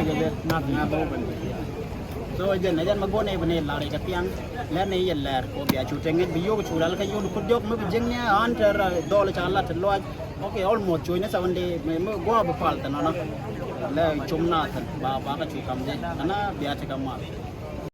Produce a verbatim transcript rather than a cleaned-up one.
tekɛ jɛ. Nothing. Ŋa bä wä ben. So jɛn ɛ jɛn mɛ go̱o̱r nɛ bi nɛ lar yɛ kɛ thiaŋ. Lɛ nɛ yɛ lɛr kɔ bia cu te ŋäc bi yio̱k cu lal kä yio̱k kut diɔ̱k mi bi jiäkni an te dhɔl ca lat te lɔac. Okay, almost cuɔ̱cni seven day mi gua̱a̱ bi pal thin ɔnɔ. Lɛ com na thin ba ba kä cu kam jɛ ɛn a bia tekɛ mal.